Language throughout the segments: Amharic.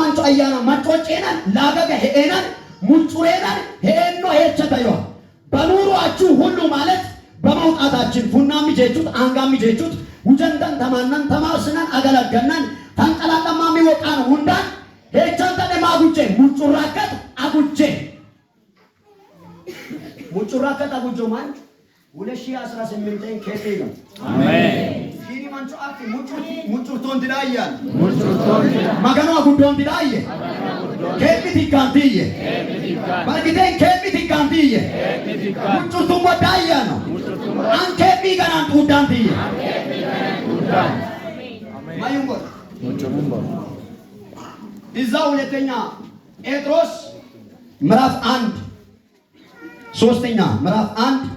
ማንቾ አያና ማጮጬናን ላገገ ሄኤናን ሙጩሬናን ሄኤኖ ሄቸተዮ በኑሯችሁ ሁሉ ማለት በመውጣታችን ፉናሚ ጀቹት አንጋሚ ጀቹት ውጀንተን ተማናን ተማስናን አገለገናን ተንቀላቀማሚ ወቃን ሁንዳን ሄቸንተን ማጉቼ ሙጩራከት አጉቼ ሙጩራከት አጉጆ ማንቹ 2018 ኬቴ ነው። አሜን። ኪኒ ማንቹ አፊ ሙጩርቶን ትዳያል መገኗ ጉዶን ትዳየ ኬሚ ቲካንትየ በርግቴን ኬሚ ቲካንትየ ሙጩርቱን ወዳያ ነው አንኬሚ ገናን ጡዳንትየ ማዩንጎ እዛ ሁለተኛ ጴጥሮስ ምዕራፍ 1 ሶስተኛ ምዕራፍ 1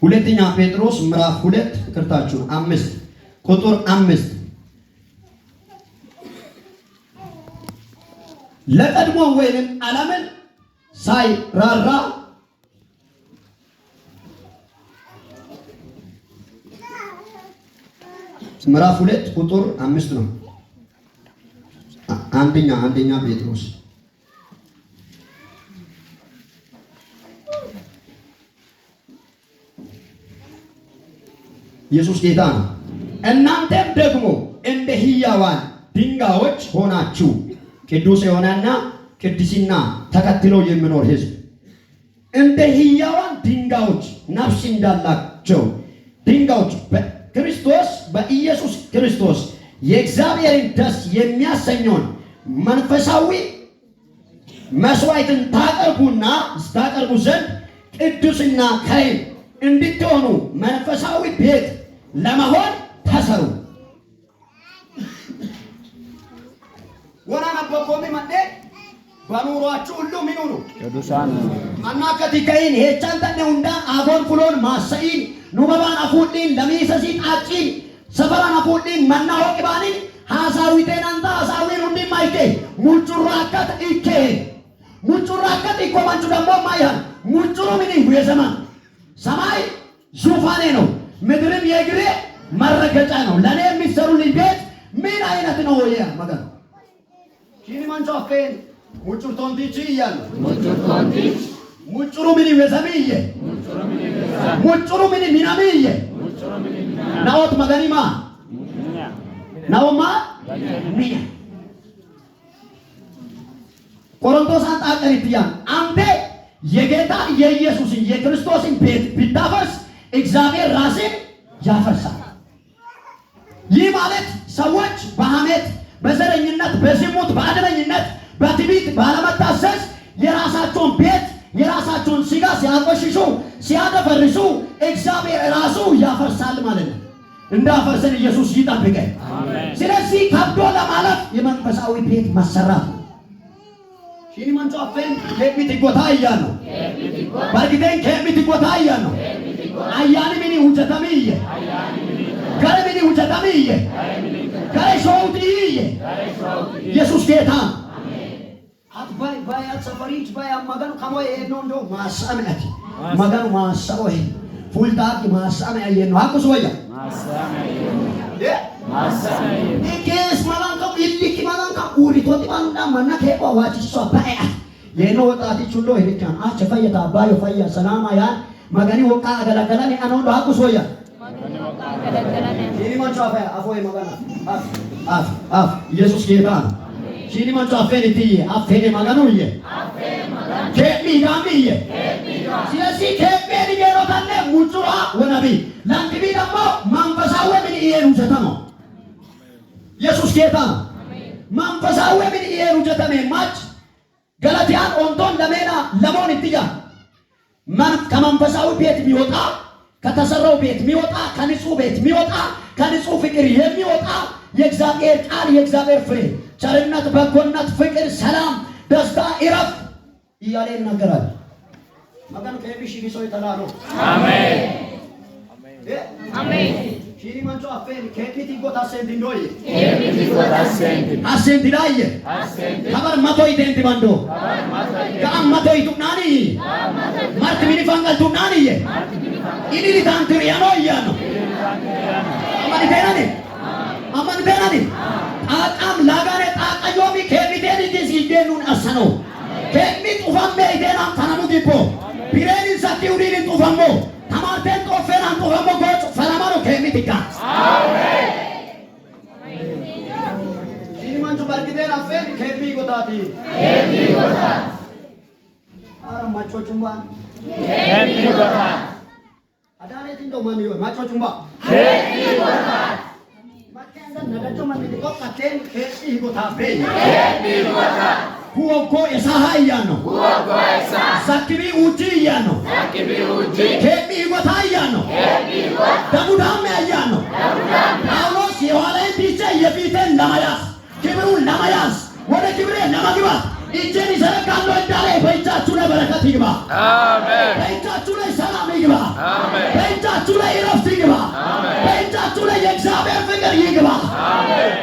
ሁለተኛ ጴጥሮስ ምዕራፍ 2 ይቅርታችሁ 5 ቁጥር 5 ለቀድሞ ወይንም ዓለምን ሳይራራ ምዕራፍ 2 ቁጥር 5 ነው። አንደኛ ጴጥሮስ ኢየሱስ ጌታ ነው። እናንተም ደግሞ እንደ ሕያዋን ድንጋዮች ሆናችሁ ቅዱስ የሆነና ቅድስና ተከትሎ የሚኖር ሕዝብ እንደ ሕያዋን ድንጋዮች ነፍስ እንዳላቸው ድንጋዮች በክርስቶስ በኢየሱስ ክርስቶስ የእግዚአብሔርን ደስ የሚያሰኘውን መንፈሳዊ መስዋዕትን ታቀርቡ ዘንድ ቅዱስና ካህን እንድትሆኑ መንፈሳዊ ቤት ለመሆን ተሰሩ። ወራና በቆሚ መጤ በኑሯችሁ ሁሉ ምን ሁኑ? ቅዱሳን አናከቲ ከይን ሄቻን ተነ ሁንዳን አጎን ፍሎን ማሰኢን ኑበባን አፉዲን ለሚሰሲ ጣጪን ሰፈራን አፉዲን መና ሆቅባኒን ሀሳዊቴን አንታ ሀሳዊን ሁንዲ ማይኬ ሙጩራከት ኢኬ ሙጩራከት ኢኮ ማንቹ ደግሞ ማይሃን ሙጩሩ ምን የዘማን ሰማይ ዙፋኔ ነው፣ ምድርም የእግሬ መረገጫ ነው። ለእኔ የሚሰሩልኝ ቤት ምን አይነት ነው? ያ መገን ኪኒ ማንቾ አፌን ሙጩርቶንቲቺ እያሉ ሙጩሩ ምን ወዘሚየ ሙጩሩ ምን ሚናሚየ ናኦት መገኒማ ናኦማ ሚያ ቆሮንቶስ አንጣቀሪትያ አንተ የጌታ የኢየሱስን የክርስቶስን ቤት ብታፈርስ እግዚአብሔር ራስን ያፈርሳል። ይህ ማለት ሰዎች በሐሜት፣ በዘረኝነት፣ በዝሙት፣ በአድመኝነት፣ በትዕቢት፣ ባለመታዘዝ የራሳቸውን ቤት የራሳቸውን ስጋ ሲያቆሽሹ ሲያደፈርሱ እግዚአብሔር ራሱ ያፈርሳል ማለት ነው። እንዳፈርሰን ኢየሱስ ይጠብቀን። ስለዚህ ከብዶ ለማለፍ የመንፈሳዊ ቤት መሰራት ነው። ሺኒ ማንቾ አፌን ኬሚት ጎታ እያሉ በርግቴን ኬሚት ጎታ እያሉ አያኒ ሚኒ ውጀተሚየ ገረ ሚኒ ውጀተሚየ ገረ ሾውትይየ ኢየሱስ ጌታ አትባይ ባይ አትሰፈሪች ባይ አማገኑ ከሞይ ኤኖ እንዶ ማሳምአቲ መገኑ ማሳኦይ ፉልታቂ ማሳም ያየኖ ሀቁስ ወያ ኬስ ማላንከ ኢሊኪ ማላንከ ኡሪቶቲ ማንዳ መና ኬቆ ዋቺሷ ባያ የኖ ወጣቲች ሁሎ ሄሪቻን አቸ ፈየታ አባዮ ፈያ ሰላማ ያን መገኒ ወቃ አገለገለኒ አኖ ሀቁስ ወያ ሺኒ ማንቾ አፈ አፎይ መገና አፍ አፍ አፍ ኢየሱስ ጌታ ነው። ሺኒ ማንቾ አፌን እትዬ አፌኔ መገኑ እየ ኬሚ ጋሚየ ስለዚህ ኬሜ ሊጌሮታነ ሙጩራ ወነቢ ላንቲቢ ደግሞ መንፈሳዊ ምን ኢየሩጀተ ነው። ኢየሱስ ጌታ ነው። መንፈሳዊ ምን ኢየሩጀተሜ ማች ገለቲያን ኦንቶን ለሜና ለሞን እትያ ከመንፈሳዊ ቤት የሚወጣ ከተሰራው ቤት የሚወጣ ከንጹህ ቤት የሚወጣ ከንጹህ ፍቅር የሚወጣ የእግዚአብሔር ቃል የእግዚአብሔር ፍሬ ቸርነት፣ በጎነት፣ ፍቅር፣ ሰላም፣ ደስታ፣ እረፍት እያለ ይናገራል። መገን ከሚሽ ቢሶ ይተላሉ አሜን አሜን። ሺኒ ማንቾ አፌን ከሚቲ ጎታ ሴንቲንዶይ ኬሚቲ ጎታ ሴንቲ አሴንቲዳየ አሴንቲ ከበር መቶ ይቴንቲ ባንዶ ከአም መቶ ይቱናኒ ማርት ሚኒ ፋንጋል ቱናኒየ ኢሊሊ ታንትሪያኖ እያኖ አማኒቴናኒ አማኒቴናኒ ጣቃም ላጋኔ ጣቃዮሚ ኬሚቴን ኢቲስ ይደኑን አሰኖ ኬሚ ጡፋሜ ኢቴናም ተነሙ ጊቦ ቢሬን ዘኪ ውዲን ጡፋሞ ተማርቴን ጦፌናን ጡፋሞ ጎጭ ፈለማኖ ኬሚ ቲጋ ሲኒማንቹ በርግቴን አፌን ኬሚ ጎታቲ ኬሚ ጎታት አረ ማቾቹምባ ኬሚ ጎታት አዳኔት እንደው ማን ይሆን ማቾቹምባ ኬሚ ጎታት ነገቾ ማን ቆቃቴን ኬሲ ጎታቤ ኬሚ ጎታት ኩወኮ የሳሃ እያኖ ኩወኮ ኤሳ ሳኪቢ ውጪ እያኖ ሳኪቢ ውጂ ኬሚ ጎታ እያኖ ኬሚ ጎታት ደቡዳሜ እያኖ ጳውሎስ የኋላዬን ትቼ የፊቴን ለመያዝ ክብሩን ለመያዝ ወደ ክብሬ ለመግባት እጄን ይዘረጋለሁ እንዳለ በእጃችሁ ላይ በረከት ይግባ። አሜን በእጃችሁ ላይ ሰላም ይግባ። አሜን በእጃችሁ ላይ እረፍት ይግባ። አሜን። በእጃችሁ ላይ የእግዚአብሔር ፍቅር ይግባ። አሜን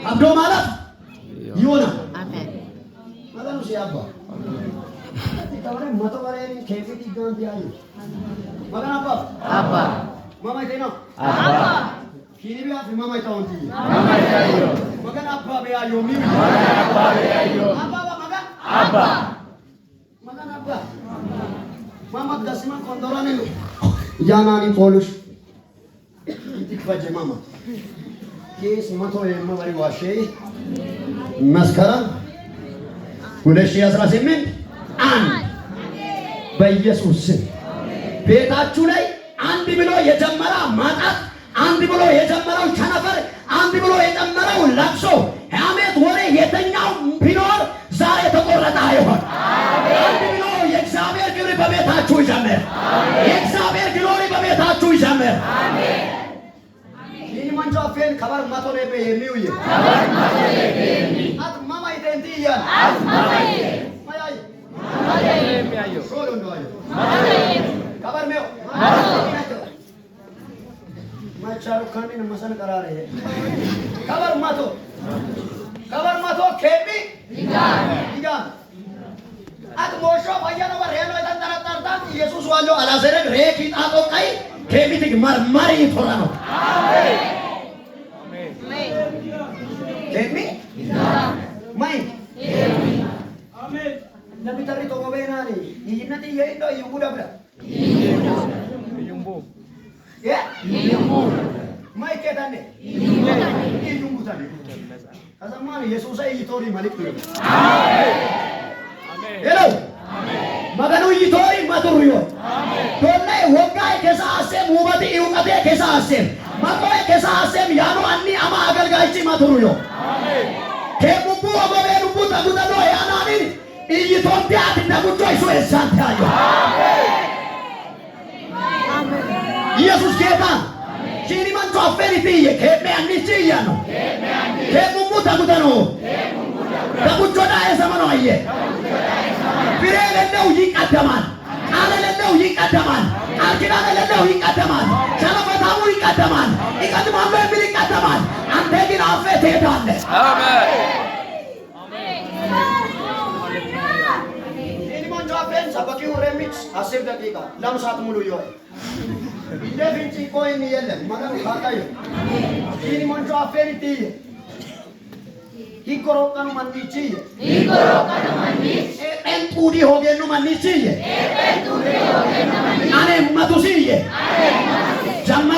አብዶ ማለት ይሆናል። አሜን። መጠኑ ሲያባ መቶ በሬ ኬፊት ይጋንት ያዩ መገን አባ አባ ማማይቴ ነው አባ ኪኒቢያ ፊ ማማይታውንቲ ማማይታዮ መገን አባ ቢያዮ ሚ አባ ቢያዮ አባ መገን አባ መገን አባ ማማ ደስማ ኮንዶራኔ ያናኒ ፖሉሽ ኢትክፈጀ ማማ ኬስ መቶ የመበሪ ዋሼ መስከረም 2018 አንድ በኢየሱስ ስም ቤታችሁ ላይ አንድ ብሎ የጀመረ ማጣት፣ አንድ ብሎ የጀመረው ቸነፈር፣ አንድ ብሎ የጀመረው ለቅሶ፣ ሐሜት፣ ወሬ የተኛው ቢኖር ዛሬ የተቆረጠ አይሆን። አንድ ብሎ የእግዚአብሔር ክብር በቤታችሁ ይጀምር። የእግዚአብሔር ግሎሪ በቤታችሁ ይጀምር። ይህን ከበር መቶ ሌቤ የሚውይ አት ማማ ይቴንቲ እያል ማያይ ሶሎ እንደዋየ ከበር ሜው ማቻሩ ካኒን መሰን ቀራረ ከበር መቶ ኬሚ ይጋም አት ሞሾ ፈያኖ በሬኖ የተንጠረጠርታን ኢየሱስ ዋሎ አላዘረግ ሬኪ ጣጦ ቀይ ኬሚትግ መርመሪ ቶራ ነው ኬሚ ማይ namni tarri tokko beenaani iyyinati iyya iyyuu dabra ማይ ኬታኔ iyyuu butan ከሰማን ኢየሱስ እይቶሪ መልእክት ሄሎ መገኑ እይቶሪ መቱር ዮ ዶላይ ወጋይ ከሳ አሴም ውበት እውቀቴ ከሳ አሴም መቆይ ከሳ አሴም ያኑ አኒ አማ አገልጋይቺ መቱር ዮ ኬቡቡ ወጎቤ ሉቡ ተጉተዶ ያናኒ እይቶንቲ አት ነጉጆ ይሱ ኤሳንቲ አዮ ኢየሱስ ጌታ ሺኒ መንቾ አፌኒቲ ኬሜ አንቺ እያ ነው ኬቡቡ ተጉተኖ ተጉጆዳ የዘመኖ አየ ፍሬ የሌለው ይቀደማል። ቃል የሌለው ይቀደማል። ቃል ኪዳን የሌለው ይቀደማል። ሸለፈታሙ ይቀደማል። ይቀድማሉ የሚል ይቀደማል። አንተ ግን አፌ ትሄዳለህ። አሜን አስር ደቂቃ ለምሳት ሙሉ ይሆን እንደ ፍንጭ ቆይን የለም መገኑ ካቃዩ ይህን መንቾ አፌን ትይ ሂጎሮቀኑ ማኒችዬ ኤጴንጡዲ ሆጌኑ ማኒችዬ አኔ መቱስዬ ጀመ